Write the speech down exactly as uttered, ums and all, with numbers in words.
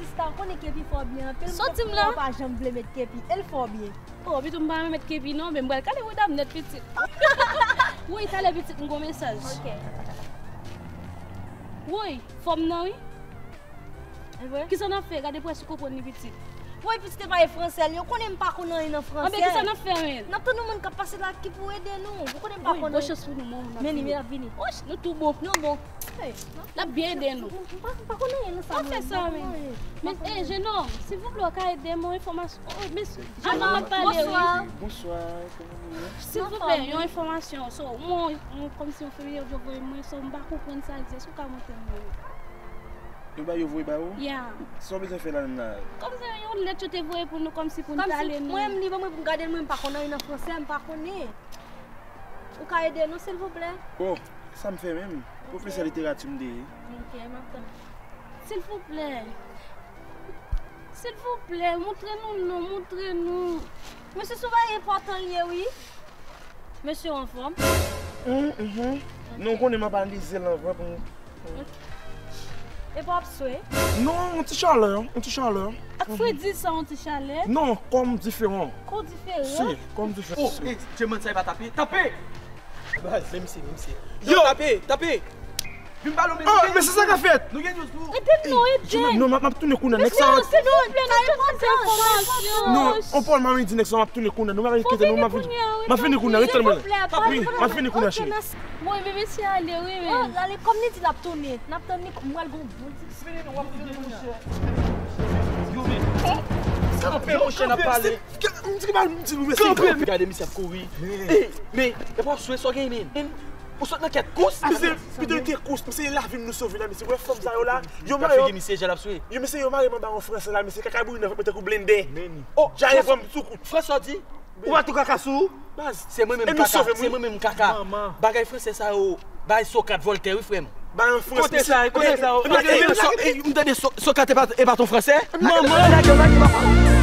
Sista, ou konnen Kepi fò byen anpil. Soti m la. Ou pa janm vle met Kepi, e l fò byen. Oh, pito m pa renmen met Kepi non, men m pral kale woy dam nèt pitit. Woy, talè pitit, m gon mesaj. Ok. Woy, fò m nan wi. E vre? Kisa n ap fè? Gade prèske w konprann li pitit. Woy, pitit e pa e fransè li, ou konnen m pa konn anyen nan fransè. Anben, kisa n ap fè, men? N ap tann yon moun k ap pase la ki pou ede nou. Ou konnen m pa konn anyen. Woy, bon chans pou nou, men n ap vini. Men li, men l ap vini. Woy, nou tou bon. Nou bon. L ap byen ede nou. M pa, m pa konn anyen nan sa. Pa fè sa, men. Men, eh, jenòm, silvouplè, w ka ede m yon enfòmasyon. Oh, mesye, jenòm ap pale, wi. Bonswa. Bonswa, kòman nou ye? Silvouplè, yon enfòmasyon. So, mwen, mwen, kòmsi yon fanmi yo voye mwen, so, m pa konprann sa l di. Èske w ka montre m li? Yo ba yo voye ba ou? Yeah. Sa w bezwen fè la menm la? Kòmsi yon lèt yo te voye pou nou, kòmsi pou n tale nou. Mwen menm, li ban mwen pou m gade l, mwen, m pa konn anyen nan fransè, m pa konnen. Ou ka ede nou, silvouplè? Oh, sa m fè menm? Pwofesè literati m te ye. Ok, m ap tann. Silvouplè. Silvouplè, montre nou non, montre nou. Mesye, se yon bagay enpòtan l ye, wi. Mesye, w anfòm? Mm, mhm. Non, ou konnen m ap analize l anvan pou m. Ok. Epa w ap swe? Non, yon ti chalè, yon ti chalè. Ak fredi sa, yon ti chalè? Non, kò m diferan. Kò w diferan? Si, kò m diferan. Oh, eh, Djemann sa e pa tape. Tape! Baz, men misye, men misye. Yo, tape, tape! Vin pale w, men. Oh, men se sa k ap fèt. Nou gen news pou ou. Ede m non, ede m. Non, m ap, m ap tounen kounye a, nèg sa. Mesye, silvouplè, nou bezwen enfòmasyon. Non, on Paul, m ap di nèg sa, m ap tounen kounye a. Nou pa vin kite nou, m ap vin. M ap vini kounye a, ret tann mwen. Wi, m ap vini kounye a, cheri. Bon, men mesye ale, wi, men. Oh, ale, kòm li di l ap tounen. N ap tann li, m pral gon bon ti. Vini, nou, w ap vini, monchè. Yo, men. Kanpe, monchè, n ap pale. M di ki pa m di nou, mesye. Kanpe. Gade, misye ap kouri. Eh, men, e pa w ap swe sa w genyen, men. Ou sot nan kèt kous? Misye, pito l te kous, misye, lavi m nou sove la, misye. Wè fanm sa yo la, yo mare yo. Figi misye, jan l ap swe. Yo, misye, yo mare m anba yon fransè la, misye, kaka bouyi nan vant mwen tankou blendè. Oh, jan yo pran m sou kout. Fransè di? Ou pa tou kaka sou ou? Baz. Se mwen menm kaka, se mwen menm kaka. Bagay fransè sa yo, bay Sokrat Voltè, wi, frè m. Bay yon fransè. Kote sa, kote sa? M tande Sokrat e pa, e pa ton fransè? Manman. Lage, lage, papa.